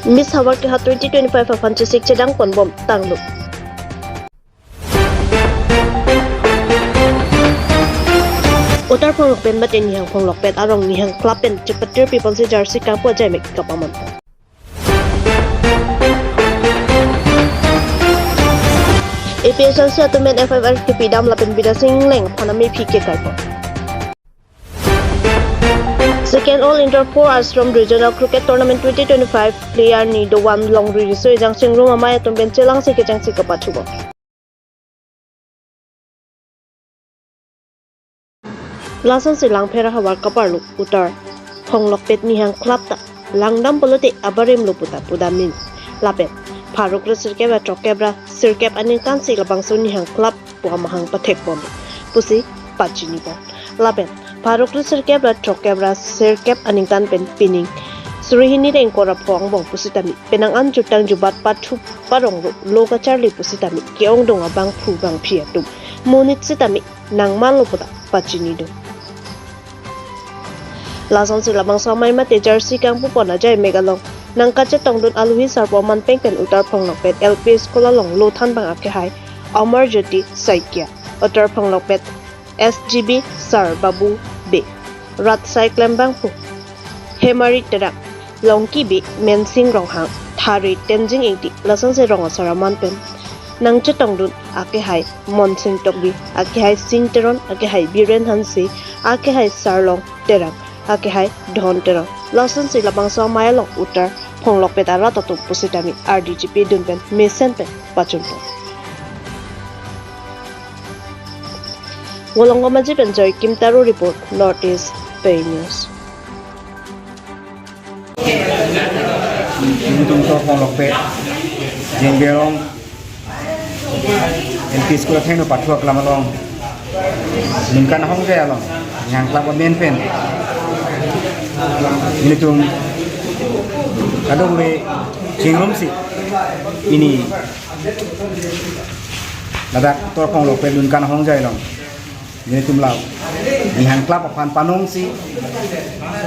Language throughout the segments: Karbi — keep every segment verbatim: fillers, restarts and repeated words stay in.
Miss Havar Kehat twenty twenty-five aphan chesik chedang ponbom tanglo. Uttar Phonglok pen mate Nihang Phonglok pen arong Nihang Club pen chepatir People's Jersey kangpu ajai mek kapamon. A P H L C atum pen F I R kepidam lapen Bidya Sing Engleng aphan amephi kekarpo. Second All Inter Four Ashram Regional Cricket Tournament twenty twenty-five player ni dovan longri riso ejang Chingrum Amei atum pen chelangsi kechengsi kapathupo. Lasonsi Langpher ahavar kaparlo Uttar Phonglok pen Nihang Club ta langdam pulote abarim lo puta pudam min. Lapen pharo kre sirkep ra throkkep ra sirkep aningkan si labangso Nihang Club pu amahang pathekbom pusi pachinipon. Lapen pharo kre sirkep ra throkkep ra sirkep aningkan pen pining suri hini ra ingkoi ra pho angbong pusitame penang an jutang jubat pathu parong ro lo kacharli pusitame ke-ongdung abangphu bangphi atum monit sitame nangmanlo puta pachinidun. Lasonsi labangso amei mate jersey kangpupon ajai mek along nangkachetongdun aluhi sarpo aman peng pen Uttar Phonglok pen L P School along lo thanbang akehai Amar Jyoti Saikia, Uttar Phonglok pen S G B sar Babu Bey, rat asai klembangphu Hemari Terang, Longki Bey, Mensing Ronghang, Thare Tenzing Ingti, lasonsi rong asar aman pen nangchetongdun akehai Monsing Tokbi, akehai Sing Teron, akehai Biren Hanse, akehai Sarlong Terang, akehai Dhon Teron. Lasonsi labangso amei along Uttar Phonglok pen arat atum pusitame ardi chipidun pen mesen pen pachunpon. Volongkom Aji pen Joy Kim Taro report, North East Pei News. Nelitum Uttar Phonglok pen Jengberong L P School athengno pathu aklam along ningkan ahongjai along Nihang Club amen pen nelitum kadokave chingrumsi pini ladak Uttar Phonglok pen ningkan ahongjai along nelitum la Nihang Club aphan panongsi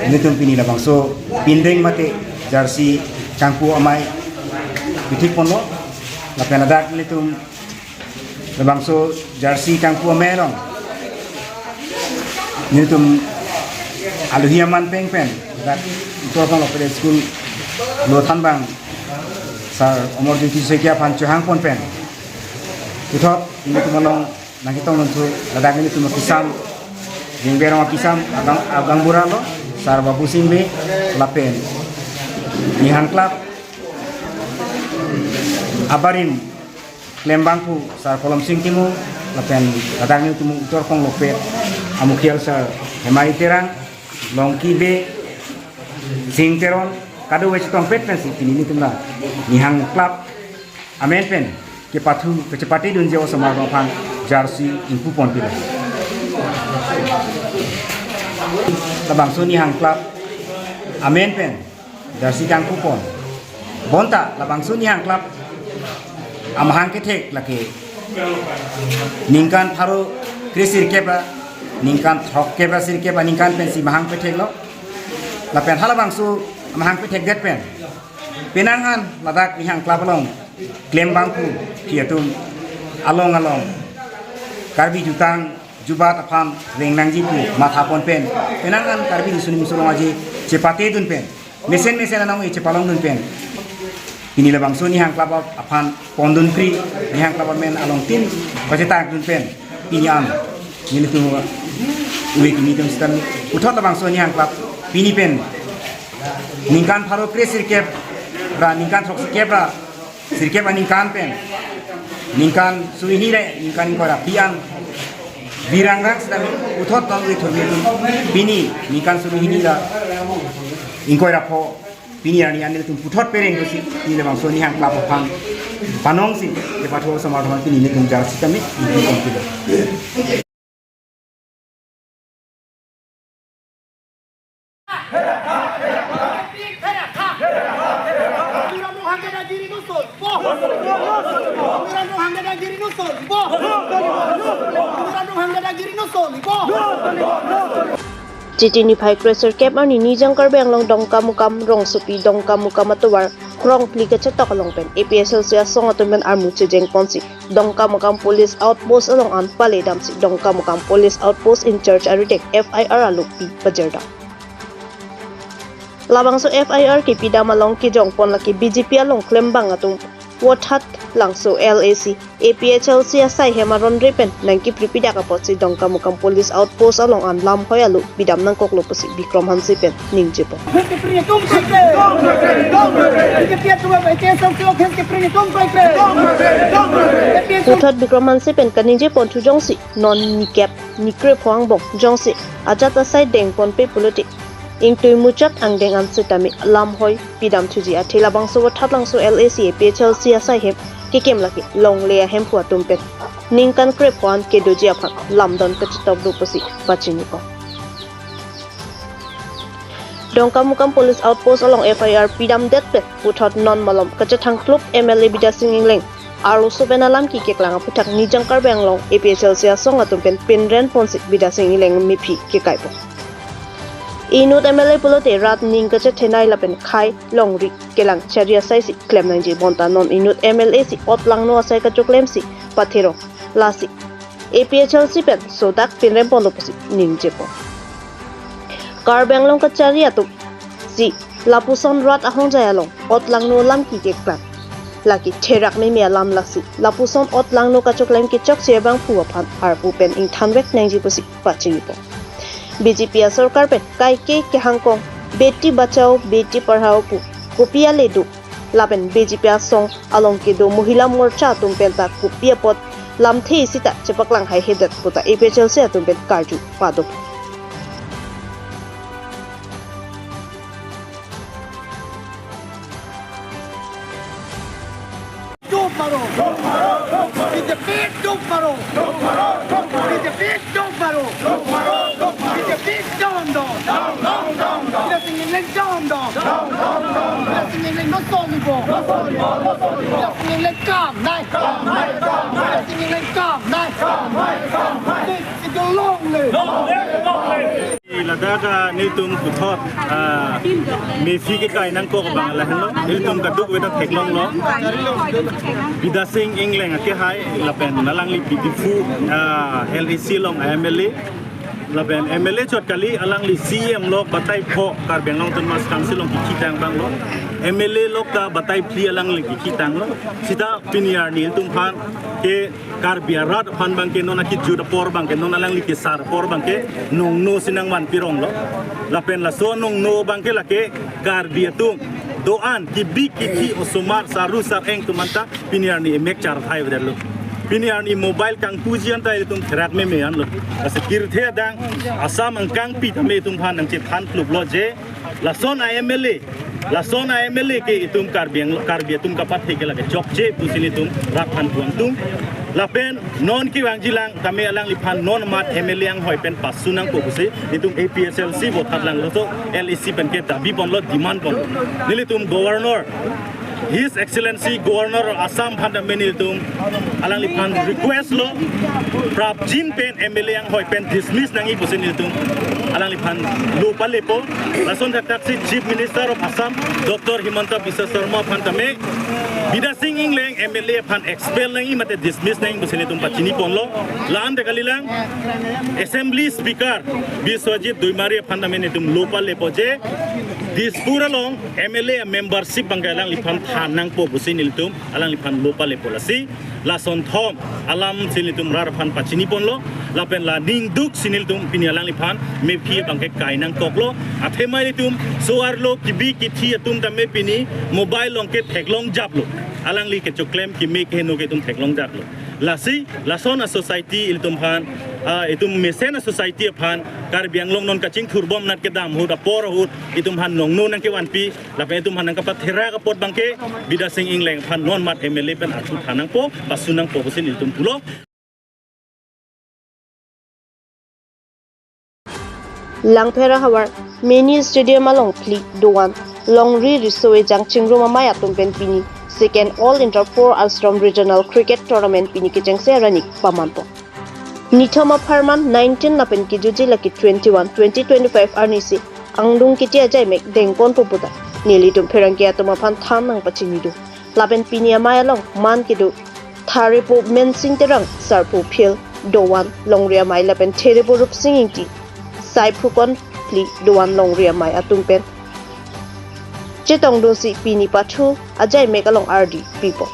nelitum pini labangso pindeng mate jersey kangpu amei pithikponlo. Lapen ladak nelitum labangso jersey kangpu amei along nelitum aluhi aman peng pen ladak Uttar Phonglok Primary School lo thanbang sar Amar Jyoti Saikia aphan chohangpon pen puthot nelitum along nangketongdun thu ladak nelitum akisam, Jengberong akisam, agang, agangbura lo, sar Babu Sing Bey, lapen Nihang Club abarim klembangphu sar Kolom Sing Timung, lapen ladak nelitum Uttar Phonglok pen amukhial sar Hemari Terang, Longki Bey, Sing Teron, kadokave chetongpet pensi pini nelitum la Nihang Club amen pen kepathu kachepatedunji osomar aphan jersey ingpupon pilo. Labangso Nihang Club amen pen jersey kangpupon. Bonta labangso Nihang Club amahang kethek lake ningkan pharo kre sirkep ra ningkan throkkep ra sirkep aningkan pensi mahang ketheklo. Lapen halabangso amahang kethekdet pen penang an ladak Nihang Club along klembangphu phi atum along along Karbi jutang jubat aphan reng nangji pu mathapon pen penang an Karbi Riso Nimso Rong Aje chepatedun pen mesen mesen anong-e chepalongdun pen pini labangso Nihang Club aphan pondunpri, Nihang Club amen alongtin pachetakdun pen pini an nelitum ove kimi atum sitame puthot labangso Nihang Club pini pen ningkan pharo kre sirkep ra ningkan throksirkep ra sirkep aningkan pen ningkan suri hini ra ningkan ingkoi ra phi an virang rang sitame puthot tong ove thurmi atum pini ningkan suri hini ra ingkoi ra pho pini arni an nelitum puthot pereng dosi pini labangso Nihang Club aphan panongsi kepathu osomar aphan pini nelitum jersey tame ingpupon pilo. Chiti niphai kre sirkep arni Nijang Karbi Anglong Dongkamukam rongsopi Dongkamukam atovar krongphli kachetok along pen A P H L C asong atum pen armu chejeng ponsi Dongkamukam Police Outpost along an pale damsi Dongkamukam Police Outpost in charge arideng F I R alopi pajir dam. Labangso F I R kepidam along kejong pon lake B J P along klembang atum Vothatlangso L A C A P H L C asai hem aron re pen nangkipri pidak apotsi Dongkamukam Police Outpost along an lamhoi alo pidam nangkoklo pusi Bikram Hanse pen ningje pon. Puthot Bikram Hanse pen kaningje pon thu jongsi non nikep nikre pho angbong jongsi ajat asai deng ponpe pulote ingtui muchot angdeng an setame lamhoi pidam thuji athe labangso Vothatlangso L A C A P H L C asai hem kekim lake longle ahemphu atum pen ningkan kre pho an kedoji aphan lamdon kachetok do pusi pachini pon. Dongkamukam Police Outpost along F I R pidam det pen puthot non malom kachethang klup M L A Bidya Sing Engleng arloso pen alam keklang aphuthak Nijang Karbi Anglong A P H L C asong atum pen pinren ponsi Bidya Sing Engleng mephi kekai pon. Inut M L A pulote rat ning kachethenei lapen khei longri kelang chari asai si klem nangji bonta non inut M L A si otlangno asai kachoklemsi patherong lasi A P H L C pen sodak pinrem ponlo pusi ningje pon. Karbi Anglong kachari atum si lapuson rat ahongjai along otlangno alam keklang lake therak meme alam lasi lapuson otlangno kachoklem kechokche abangphu aphan arpu pen ingthanvek nangji pusi pachini pon. B J P asorkar pen kaike kehangkong Beti Bachao Beti Padhao pu kopi ale do lapen B J P asong along kedo Mohila Morcha atum pen ta kopi apot lamthe sita chepaklang haihedet puta A P H L C atum pen karju pado. Dum maro. B J P dum maro. B J P dum maro. B J P down down. Bidya Sing Engleng down down. Bidya Sing Engleng no solibo. Bidya Sing Engleng kam nai. Bidya Sing Engleng kam nai. This is a long live. Ladak, ah, nelitum puthot, ah, mephi kekai nangkok abang lahenlo, nelitum kadokave ta theklonglo. Bidya Sing Engleng akehai, lapen alangli P D F, ah, L A C along M L A, lapen M L A chot kali, alangli C E M lo, batai pho, Karbi Anglong Autonomous Council along kikhi tang abanglo, M L A lo ta batai phli alangli kikhi tanglo, sita pini arni nelitum aphan ke Karbi arat aphan abangke non akejut apor abangke non alangli kesar apor abangke nongno si nangvanpi ronglo. Lapen laso nongno abangke lake Karbi atum do-an kebi kethi osomar saru sareng atum anta pini arni emek charthai avedetlo. Pini arni mobile kangpuji anta itum therak meme anlo. Lasi pirthe adang Assam angkangpi tame itum aphan nangchethan kluplo je lason a M L A, lason a M L A ke itum Karbi Ang-, Karbi atum kapathe ke lake chokche pusi nelitum rat aphan puangtung. Lapen non kevangjilang tame alangliphan non mat M L A anghoi pen pasu nangpo pusi nelitum A P H L C Vothatlangso L A C pen ke dabi ponlo, demand ponlo. Nelitum Governor, His Excellency Governor of Assam aphan tame nelitum alangliphan request lo, prapjin pen M L A anghoi pen dismiss nangji pusi nelitum alangliphan lo palepo. Lason thakthak si Chief Minister of Assam Doctor Himanta Biswa Sarma aphan tame Bidya Sing Engleng M L A aphan expel nangji mate dismiss nangji pusi nelitum pachini ponlo. La-an ta kalilang, Assembly Speaker Biswajit Duimari aphan tame nelitum lo palepo je Dispur along M L A membership abangke alangliphan than nangpo pusi nelitum alangliphan lo palepo. Lasi lason thom alam si nelitum rat aphan pachini ponlo, lapen la ningduk si nelitum pini alangliphan mephi abangke kai nangkoklo. Athema nelitum so-arlo kebi kethi atum tame pini mobile along ke theklong japlo, alangli kechoklem keme keheno ke itum theklong japlo. Lasi lason a society ilitum aphan, ah, itum mesen a society aphan, Karbi Anglong non kachingthur bom nat kedam ahut apor ahut itum aphan nongno nangkevanpi, lapen itum aphan nangkapatherak apot abangke Bidya Sing Engleng aphan non mat M L A pen arpu than nangpo, pasu nangpo pusi nelitum pulo. Langpher ahavar Mini Stadium along phli do-an longri riso ejang chingrum amei atum pen pini Second All Inter Four Ashram Regional Cricket Tournament pini kechengsi arani pamanpo. Nithom apharman nineteen lapen kejuji lake twenty-one, twenty twenty-five arnisi angdung kiti ajaimek dengponpo puta nelitum pherangke atum aphan than nangpachinidun. Lapen pini amei along man kedo Tharepo Mensing Terang, Sarpo Phil Dovan Longri Amei lapen Therepo Rupsing Ingti, Saiphu Konphli Dovan Longri Amei atum pen chetongdunsi pini pathu ajaimek along ardi pipo.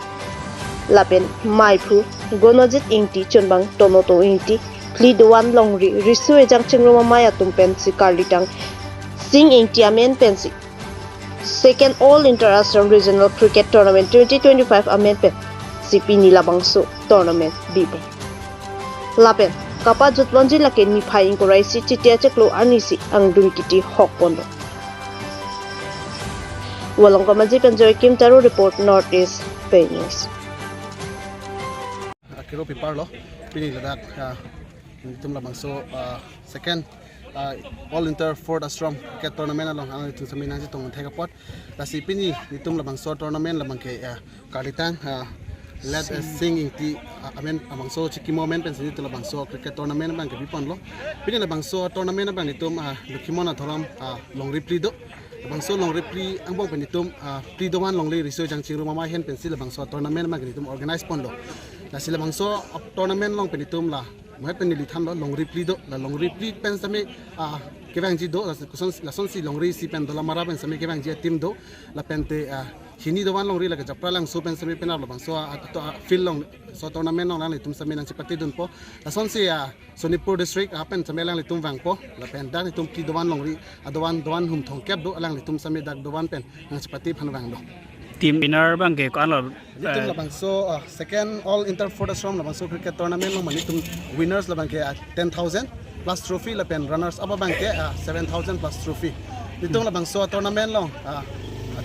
Lapen meiphu Gonojit Ingti, chunbang Tonoto Ingti, Phli Dovan Longri, Riso Ejang Chingrum Amei atum pensi karlitang Sing Ingti amen pensi Second All Inter Ashram Regional Cricket Tournament twenty twenty-five amen pensi pini labangso tournament bipo. Lapen kapajutponji lake niphai ingkoi ra isi Chiti achiklo arnisi angdung kiti hokponlo. Volongkom Aji pen Joykim Taro report, North East Pei News. Akiro pipar lo, pini ladak, ah, nelitum labangso, ah, second, ah, All Inter Fourth Ashram Cricket Tournament along alanglitum sami nangchetong thek apot. Lasi pini nelitum labangso tournament labang ke, ah, karlitang, ah, Let Us Sing Ingti, ah, amen, labangso chikimo amen pensi nelitum labangso cricket tournament abang ke biponlo. Pini labangso tournament abang nelitum, ah, Lokhimon Adhorom, ah, Longri Phli do. Labangso Longri Phli angbong pen nelitum, ah, Phli Dovan Longri, Riso Ejang Chingrum Amei ahin pensi labangso tournament abang nelitum organize ponlo. Lasi labangso, ah, tournament along pen nelitum la mahet pen neli thanlo, Longri Phli do, la Longri Phli pen sami, ah, kevangji do, la koson, lasonsi Longri isi pen Dolamara pen sami kevangji a-team do, lapente, ah, hini Dovan Longri lake Japralangso pen sami penap labangso, ah, to, ah, field along, so tournament along alanglitum sami nangchepatedunpo. Lasonsi, ah, Sonitpur district, ah, pen sami alanglitum vangpo, lapen dak nelitum Phli Dovan Longri, ah, Dovan, Dovan hum thomkep do, alanglitum sami dak Dovan pen nangchepate aphan vanglo. Team winner abang ke ko-an lo? Nelitum, eh, labangso, ah, second All Inter Fourth Ashram labangso cricket tournament along nelitum winners labang ke, ah, ten thousand plus trophy lapen runners up abang ke, ah, seven thousand plus trophy. Nelitum labangso tournament along, ah,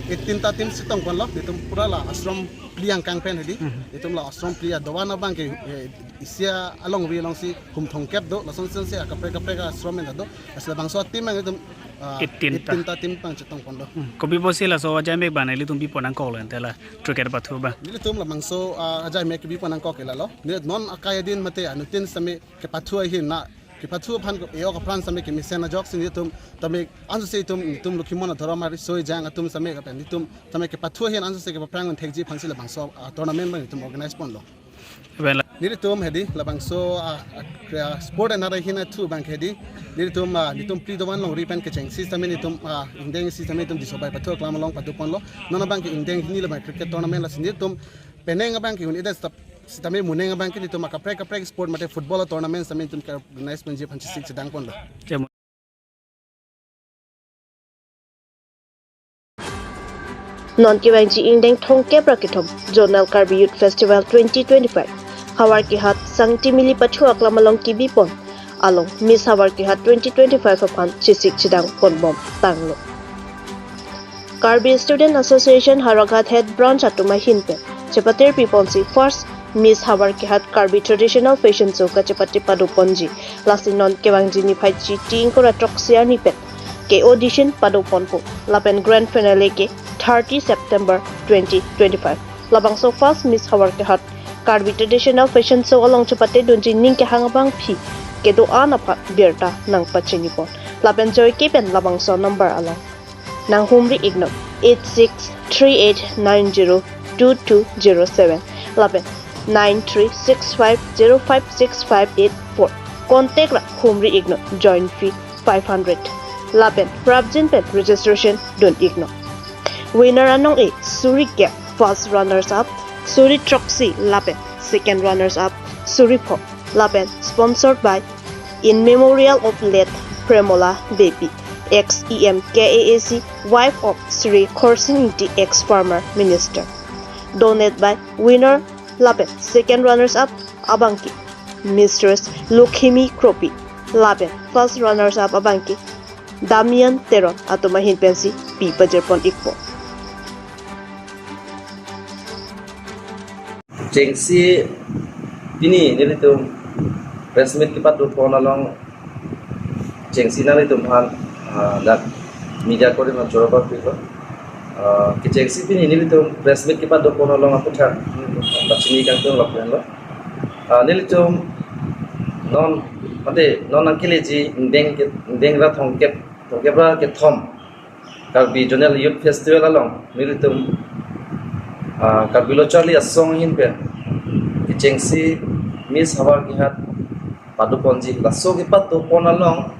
eighteen ta teams chetongponlo, nelitum pura la ashram phli angkang pen hedi. Mhm. Nelitum la ashram phli adovan abang ke, eh, isi alongri alongsi hum thomkep do, lasonsi akaprek kaprek ashram pen do. Lasi labangso team abang nelitum, ah, eighteen ta. Eighteen ta team abang chetongponlo. Hmm. Kopi pusi laso ajaimek abang nelitum bipo nangkoklo ante la cricket pathu abang? Nelitum labangso, ah, ajaimek bipo nangkok ke lalo. Ne non akai adin mate anuttin sami kepathu ahin na, kepathu aphan ko e-ok apran sami kemesen ajoksi nelitum tame ansose itum, itum Lokhimon Adhorom Riso Ejang atum sami kapen nelitum tame kepathu ahin ansose kepaphrang un thekji aphansi labangso, ah, tournament abang nelitum organize ponlo. Abang la- Nelitum hedi labangso, ah, ah, kre-, sport another hin athu abang hedi. Nelitum, ah, nelitum Phli Dovan Longri pen kechengsi sami nelitum, ah, ingdeng isi sami nelitum Disobai pathu aklam along padu ponlo. Non abang ke ingdeng hini labang cricket tournament, lasi nelitum penang abang ke un-edet stop sitame monang abang ke nelitum akaprek kaprek sport mate football tournament sami nelitum ke organize ponji aphan chesik chedang ponlo. Jemo. Non kevangji ingdeng thomkep ra kethom Zonal Karbi Youth Festival twenty twenty-five Havarkehat Sangti Mili Pathu aklam along kebipon along Miss Havarkehat twenty twenty-five aphan chesik chedang ponbom tanglo. Karbi Student Association Howraghat Head Branch atum ahin pen chepate piponsi first Miss Havarkehat Karbi Traditional Fashion Show kachepate padoponji. Lasi non kevangji niphai Chiti ingkoi ra throksi arni pen ke audition padoponpo. Lapen grand finale ke thirty September twenty twenty-five. Labangso first Miss Havarkehat Karbi Traditional Fashion Show along chepatedunji ning kehang abangpi kedo-an aphan birta nangpachinipon. Lapen joike pen labangso number along nanghumri iknon, eight six three eight nine zero two two zero seven lapen nine three six five zero five six five eight four. Contact ra humri iknon, join fee five hundred. Lapen prapjin pen registration dun iknon. Winner anong-e suri kep, first runners up suri throksi lapen second runners up suri pho. Lapen sponsored by in memorial of late Premola Beypi, ex E M K A A C, wife of Shri Khorsing Ingti, ex former minister. Donate by winner lapen second runners up abangke Mistress Lukhimi Kropi lapen first runners up abangke Damian Teron atum ahin pensi pi pajirpon ikpo. Chengsi pini nelitum press meet kepadopon along chengsi nanglitum aphan, ah, dak media coordinator choro pa pilo. Ah, kechengsi pini nelitum press meet kepadopon along aputhak pachini kangtung lok lo. Ah, nelitum Non, mate, non nangkeleji ingdeng ke, ingdeng ra thomkep, thomkep ra kethom Karbi Zonal Youth Festival along nelitum, ah, Karbi Lo Charli Asong ahin pen kechengsi Miss Howraghat padoponji, laso kepadopon along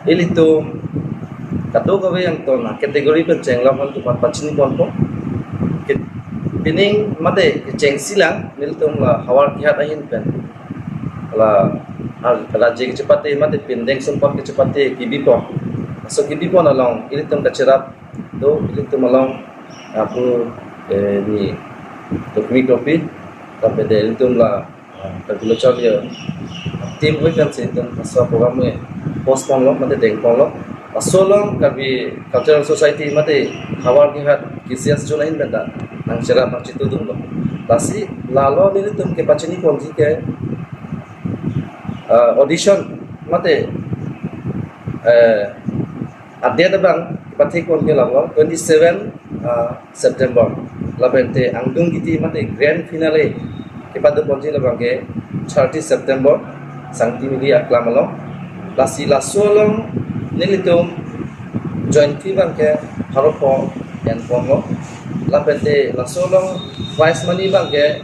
ilitum kadokave angton a-category pen chenglok aphan tumat pachiniponpo. Ke-, pining mate kechengsi lang nelitum la Howraghat ahin pen la, ah, raji kechepate mate pindeng sumpot kechepate kebipon. Laso kebipon along ilitum kacherap do, ilitum along apu, eh, ni tokmi kopi, tapi de ilitum la, ah, Karbi Lo Charli team hui kan si ilitum laso program me postpone lo, mate dengponlo. Laso along Karbi Cultural Society mate Howraghat K C S Zone ahin pen ta nangcherap nangchitudunlo. Lasi lalo nelitum kepachiniponji ke, ah, audition mate, eh, a-date abang pathekpon ke lalo twenty seven, ah, September. Lapente angdung kiti mate grand finale kepadoponji labang ke thirty September, Sangti Mili Aklam along. Lasi laso along nelitum join fee abang ke pharo pho enponlo. Lapente laso along prize money abang ke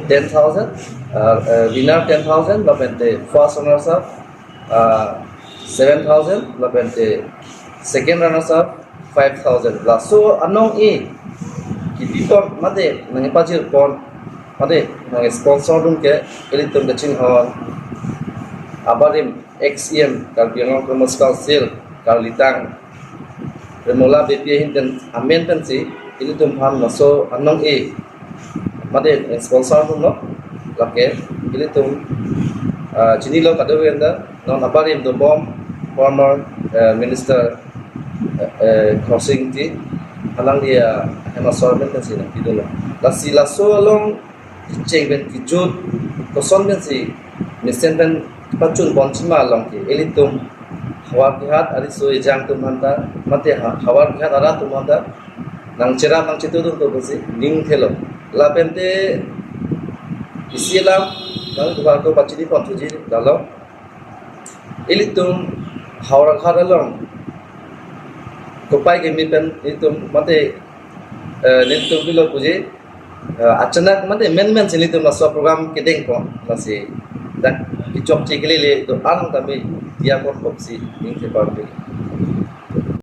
ten thousand, ah, eh, winner ten thousand, lapente first runners up, ah, seven thousand, lapente second runners up five thousand. Laso anong-e kebipon mate nangpajirpon mate nangsponsordun ke ilitum kachinghon abarim ex-E M Karbi Anglong Autonomous Council karlitang Remola Beypi ahin pen amen pensi ilitum aphan laso anong-e mate sponsordunlo. Lake ilitum, ah, chinilo kadokave anta, non abarim dobom former, eh, minister, eh, eh, Khorsing Engti, alangli ahem asor amen pensi nangpidunlo. Lasi laso along kecheng pen kejut koson pensi mesen pen pachunponji ma along ke ilitum Howraghat ariso ejang atum aphanta mate ha-, Howraghat arat atum aphanta nangcherap nangchitudun to pensi ning thelo. Lapente isi alam nangtumphan ako pachiniponthuji lalo. Ilitum Howraghat along kopai keme pen ilitum mate, eh, nelitum pilo puji, eh, achanak mate menmen si nelitum laso program kedengpon, lasi dak kechokche kelele do-an tame diya apot apotsi ning thepar pe.